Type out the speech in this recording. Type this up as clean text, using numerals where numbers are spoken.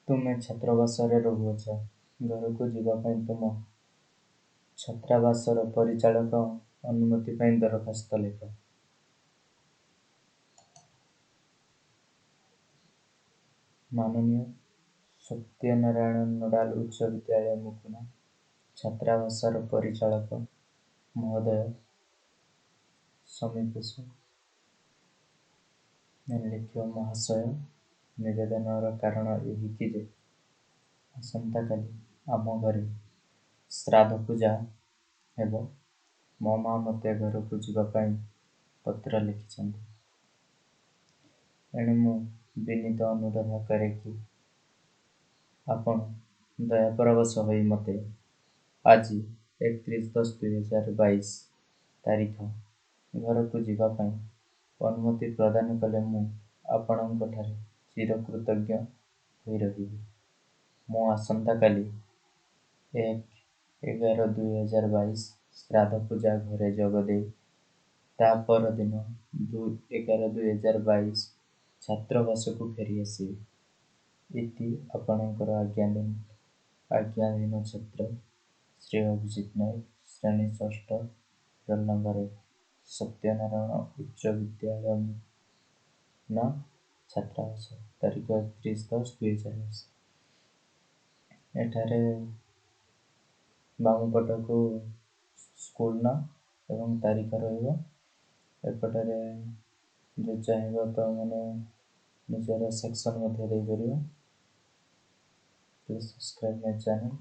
ତୁମେ ଛାତ୍ରାବାସରେ ରହୁଅଛ। ଘରକୁ ଯିବାପାଇଁ ତୁମ ଛାତ୍ରାବାସର ପରିଚାଳକ ଅନୁମତି ପାଇଁ ଦରଖାସ୍ତ ଲେଖ। ମାନନୀୟ ସତ୍ୟନାରାୟଣ ନୋଡାଲ ଉଚ୍ଚ ବିଦ୍ୟାଳୟ, ମୁକୁନା ଛାତ୍ରାବାସର ପରିଚାଳକ ମହୋଦୟ ସମୀପେଷୁ, ଲେଖିବ ମହାଶୟ, ନିବେଦନର କାରଣ ଏହିକି ଯେ ଆସନ୍ତାକାଲି ଆମ ଘରେ ଶ୍ରାଦ୍ଧ ପୂଜା ହେବ। ମୋ ମା ମୋତେ ଘରକୁ ଯିବା ପାଇଁ ପତ୍ର ଲେଖିଛନ୍ତି। ଏଣୁ ମୁଁ ବିନୀତ ଅନୁରୋଧ କରେ କି ଆପଣ ଦୟାପରବଶ ହୋଇ ମୋତେ ଆଜି 31/10/2022 ତାରିଖ ଘରକୁ ଯିବା ପାଇଁ ଅନୁମତି ପ୍ରଦାନ କଲେ ମୁଁ ଆପଣଙ୍କଠାରେ ଚିରକୃତଜ୍ଞ ହୋଇ ରହିବି। ମୁଁ ଆସନ୍ତାକାଲି 1/11/2022 ଶ୍ରାଦ୍ଧ ପୂଜା ଘରେ ଯୋଗ ଦେଇ ତା ପରଦିନ 2/11/2022 ଛାତ୍ରାବାସକୁ ଫେରିଆସିବି। ଇତି ଆପଣଙ୍କର ଆଜ୍ଞାଧୀନ ଛାତ୍ର ଶ୍ରୀ ଅଭିଜିତ ନାୟକ, ଶ୍ରେଣୀ ଷଷ୍ଠ, ରୋଲ୍ ନମ୍ବର 1, ସତ୍ୟନାରାୟଣ ଉଚ୍ଚ ବିଦ୍ୟାଳୟ, ମୁକୁନା ଛାତ୍ରାବାସ, ତାରିଖ 31/10/2022। ଏଠାରେ ବାମ ପଟକୁ ସ୍କୁଲ ନାଁ ଏବଂ ତାରିଖ ରହିବ। ଏପଟରେ ଯଦି ଚାହିଁବ ତ ମାନେ ନିଜର ସେକ୍ସନ୍ ମଧ୍ୟ ଦେଇପାରିବ। Please subscribe my channel.